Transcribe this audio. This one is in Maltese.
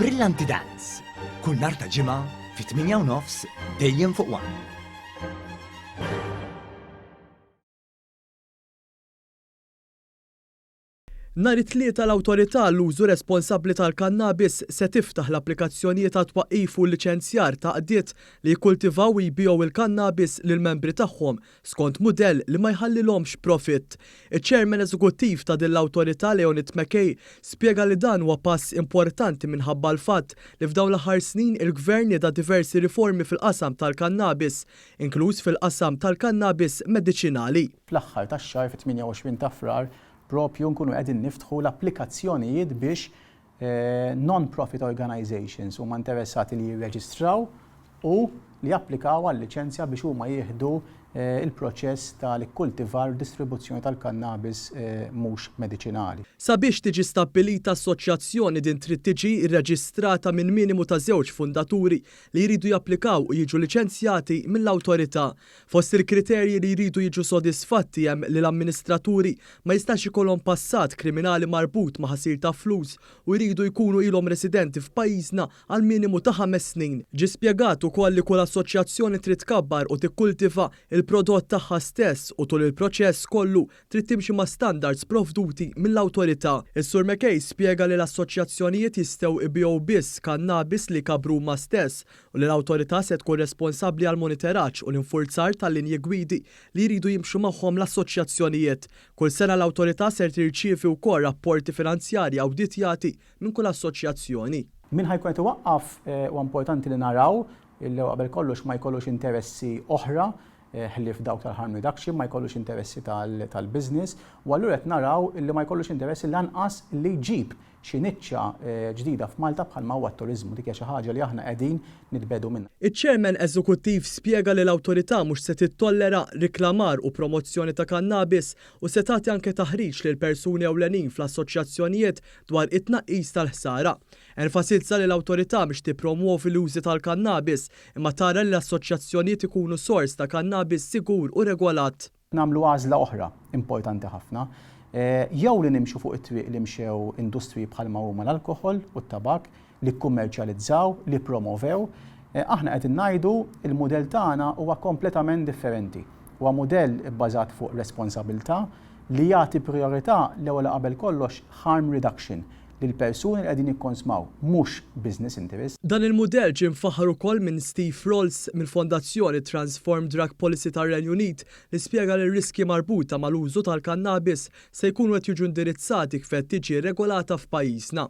Brillanti Dance, kull nhar ta' Ġimgħa fit-8 u nofs dejjem fuq One. Nhar it-Tlieta l-Awtorità għall-Użu Responsabbli tal-Kannabis se tiftaħ l-applikazzjonijiet għat-twaqqif u l-liċenzjar ta' għaqdiet li jikkultivaw u jbigħu l-kannabis lill-membri tagħhom skont mudell li ma jħallilhomx profitt. Iċ-Chairman Eżekuttiv ta' din l-awtorità Leonid McKay spjega li dan huwa pass importanti minħabba l-fatt li f'dawn l-aħħar snin il-Gvern nieda diversi riformi fil-qasam tal-kannabis, inkluż fil-qasam tal-kannabis mediċinali. Fl-aħħar tax-xahar fit-28 ta' Frar propju nkunu qegħdin niftħu l-applikazzjonijiet biex non-profit organisations huma interessati li jirreġistraw u li japplikaw għal liċenzja biex huma jieħdu l-proċess tal-ikkultivar u distribuzzjoni tal-kannabis mhux mediċinali. Sabiex tiġi stabbilita assoċjazzjoni din trid tiġi rreġistrata minn minimu ta' żewġ fundaturi li jridu japplikaw u jiġu liċenzjati mill-awtorità. Fost il-kriterji li jridu jiġu sodisfatti hemm li l-amministraturi ma jistax ikollhom passat kriminali marbut ma' ħasil ta' flus u jridu jkunu ilhom residenti f'pajjiżna għal minimu ta' ħames snin. Ġie spjegat ukoll li kull assoċjazzjoni trid tkabbar u tikkultiva l-prodott tagħha stess u tul il-proċess kollu trid timxi ma' standards provduti mill-awtorità. Is-Sur McKay spjega li l-assoċjazzjonijiet jistgħu jbigħu biss kannabis li jkabbru huma stess u li l-awtorità se tkun responsabbli għall-moniteraġġ u l-infurzar tal-linji gwidi li jridu jimxu magħhom l-assoċjazzjonijiet. Kull sena l-awtorità ser tirċievi wkoll rapporti finanzjarji awditjati minn kull assoċjazzjoni. Min ħa jkun qed iwaqqaf huwa importanti li naraw li qabel kollox ma jkollux interessi oħra ħlief dawk tal-harm reduction, ma jkollux interessi tal-business u allura qed naraw li ma jkollux interessi lanqas li jġib xi niċċa ġdida f'Malta bħalma huwa t-turiżmu. Dik hija xi ħaġa li aħna qegħdin nitbiegħdu minnha. Iċ-Chairman Eżekuttiv spjega li l-Awtorità mhux se tittollera riklamar u promozzjoni ta' kannabis u se tagħti anke taħriġ lil persuni ewlenin fl-assoċjazzjonijiet dwar it-tnaqqis tal-ħsara. Enfasizza li l-Awtorità mhix tippromwovi l-użi tal-kannabis imma tara li l-assoċjazzjonijiet ikunu sors ta' kannabis sigur u regolat. Nagħmlu għażla oħra importanti ħafna, jew li nimxu fuq it-triq li mxew industriji bħalma huma l-alkoħol u t-tabakk, li kkummerċjalizzaw, li ppromovew. Aħna qegħdin ngħidu l-mudell tagħna huwa kompletament differenti. Huwa mudell ibbażat fuq responsabilità li jagħti prijorità l-ewwel u qabel kollox harm reduction, lill-persuni li qegħdin jikkonsmaw, mhux business interest. Dan il-mudell ġie mfaħħar ukoll minn Steve Rolls mill-Fondazzjoni Transform Drug Policy tar-Renju Unit li spjega li r-riskji marbuta mal-użu tal-kannabis se jkunu qed jiġu indirizzati kif qed tiġi regolata f'pajjiżna.